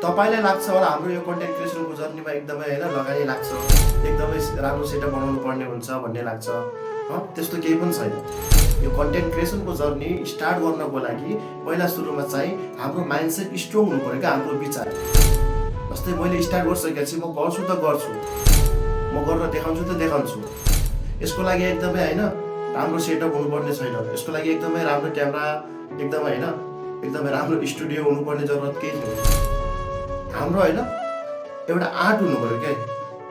तपाईलाई लाग्छ होला हाम्रो यो कन्टेन्ट क्रिएसनको जर्नीमा एकदमै हैन लगानी लाग्छ, एकदमै राम्रो सेटअप बनाउनु पर्ने हुन्छ भन्ने लाग्छ। त्यस्तो केही पनि छैन। यो कन्टेन्ट क्रिएसनको जर्नी स्टार्ट गर्नको लागि पहिला सुरुमा चाहिँ हाम्रो माइन्डसेट स्ट्रङ हुनु पर्यो क्या, हाम्रो विचार। जस्तै मैले स्टार्ट गरिसकेपछि म गर्छु त गर्छु, म गरेर देखाउँछु त देखाउँछु। यसको लागि एकदमै हैन राम्रो सेटअप हुनुपर्ने छैन, यसको लागि एकदमै राम्रो क्यामेरा, एकदमै हैन एकदमै राम्रो स्टुडियो हुनुपर्ने जरुरत केही छैन। हाम्रो हैन एउटा आर्ट हुनु पर्यो क्या,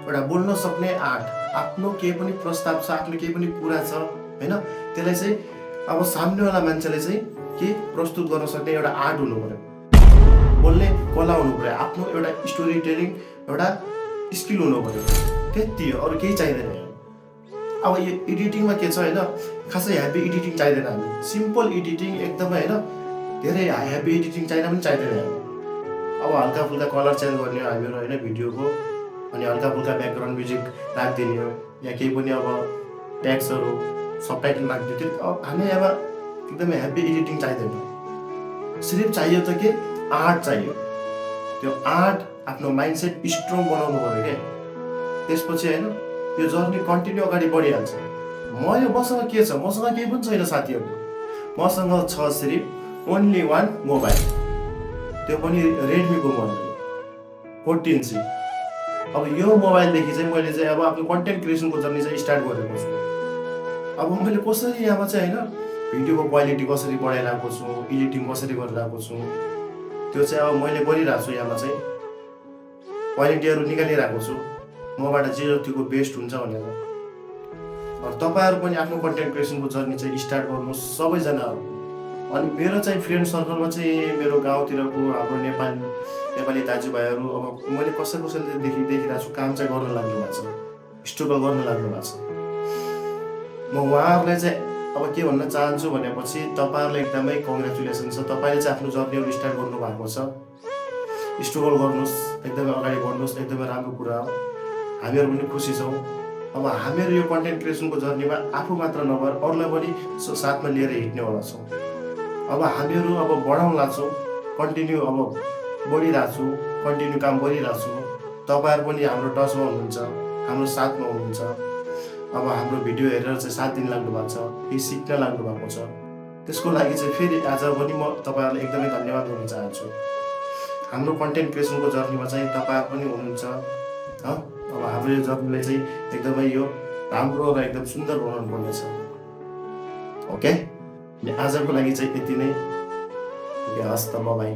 एउटा बोल्न सक्ने आर्ट। आफ्नो केही पनि प्रस्ताव छ, आफ्नो केही पनि कुरा छ हैन, त्यसलाई चाहिँ अब सामनेवाला मान्छेले चाहिँ के प्रस्तुत गर्न सक्ने एउटा आर्ट हुनु पर्यो, बोल्ने कला हुनु पर्यो, आफ्नो एउटा स्टोरी टेलिङ एउटा स्किल हुनु पर्यो। त्यति हो, अरू केही चाहिँदैन। अब यो एडिटिङमा के छ हैन, खासै ह्याप्पी एडिटिङ चाहिँदैन। हामी सिम्पल एडिटिङ एकदमै हैन, धेरै ह्याप्पी एडिटिङ पनि चाहिँदैन। अब हल्का फुल्का कलर चेन्ज गर्ने हो हामीहरू हैन भिडियोको, अनि हल्का फुल्का ब्याकग्राउन्ड म्युजिक राखिदिने हो, या केही पनि अब ट्याक्सहरू सबटाइटल राखिदियो। अब हामी अब एकदमै ह्याप्पी एडिटिङ चाहिँदैन। सिर्फ चाहियो त के आर्ट चाहियो। त्यो आर्ट आफ्नो माइन्डसेट स्ट्रङ बनाउनु पर्यो क्या। त्यसपछि हैन यो जर्नी कन्टिन्यू अगाडि बढिहाल्छ। मसँग के छ, मसँग केही पनि छैन साथीहरू। मसँग छ सिर्फ ओन्ली वान मोबाइल, त्यो पनि रेडमीको मोबाइल 14C। अब यो मोबाइलदेखि चाहिँ मैले चाहिँ अब आफ्नो कन्टेन्ट क्रिएसनको जर्नी चाहिँ स्टार्ट गरेको छु। अब मैले कसरी यहाँमा चाहिँ हैन भिडियोको क्वालिटी कसरी बढाइरहेको छु, एडिटिङ कसरी गरिरहेको छु, त्यो चाहिँ अब मैले गरिरहेको छु। यहाँमा चाहिँ क्वालिटीहरू निकालिरहेको छु, मबाट जे जतिको बेस्ट हुन्छ भनेर। तपाईहरु पनि आफ्नो कन्टेन्ट क्रिएसनको जर्नी चाहिँ स्टार्ट गर्नुहोस् सबैजना। अनि मेरो चाहिँ फ्रेन्ड सर्कलमा चाहिँ मेरो गाउँतिरको हाम्रो नेपाली दाजुभाइहरू अब मैले कसैले देखिरहेको छु काम चाहिँ गर्न लाग्नु भएको छ, स्ट्रगल गर्न लाग्नु भएको छ। म उहाँहरूलाई चाहिँ अब के भन्न चाहन्छु भनेपछि तपाईहरुलाई एकदमै कङ्ग्रेचुलेसन छ। तपाईले चाहिँ आफ्नो जर्नीहरू स्टार्ट गर्नु भएको छ। स्ट्रगल गर्नुहोस्, एकदमै अगाडि बढ्नुहोस्, एकदमै राम्रो कुरा हो। हामीहरू पनि खुसी छौँ। अब हामीहरू यो कन्टेन्ट क्रिएसनको जर्नीमा आफू मात्र नभएर अरूलाई पनि साथमा लिएर हिँड्नेवाला छौँ। अब हामीहरू अब बढाउन लाग्छौँ, कन्टिन्यू अब बढिरहेछौँ, कन्टिन्यू काम गरिरहेछौँ। तपाईँहरू पनि हाम्रो टचमा हुनुहुन्छ, हाम्रो साथमा हुनुहुन्छ। अब हाम्रो भिडियो हेरेर चाहिँ साथ दिन लाग्नु भएको छ, केही सिक्न लाग्नु भएको छ। त्यसको लागि चाहिँ फेरि आज पनि म तपाईँहरूलाई एकदमै धन्यवाद दिन चाहन्छु। हाम्रो कन्टेन्ट क्रिएसनको जर्नीमा चाहिँ तपाईँहरू पनि हुनुहुन्छ। अब हाम्रो यो जर्नीलाई चाहिँ एकदमै यो राम्रो र एकदम सुन्दर बनाउनु पर्नेछ। ओके, आजको लागि चाहिँ यति नै। हस् त, बाइ।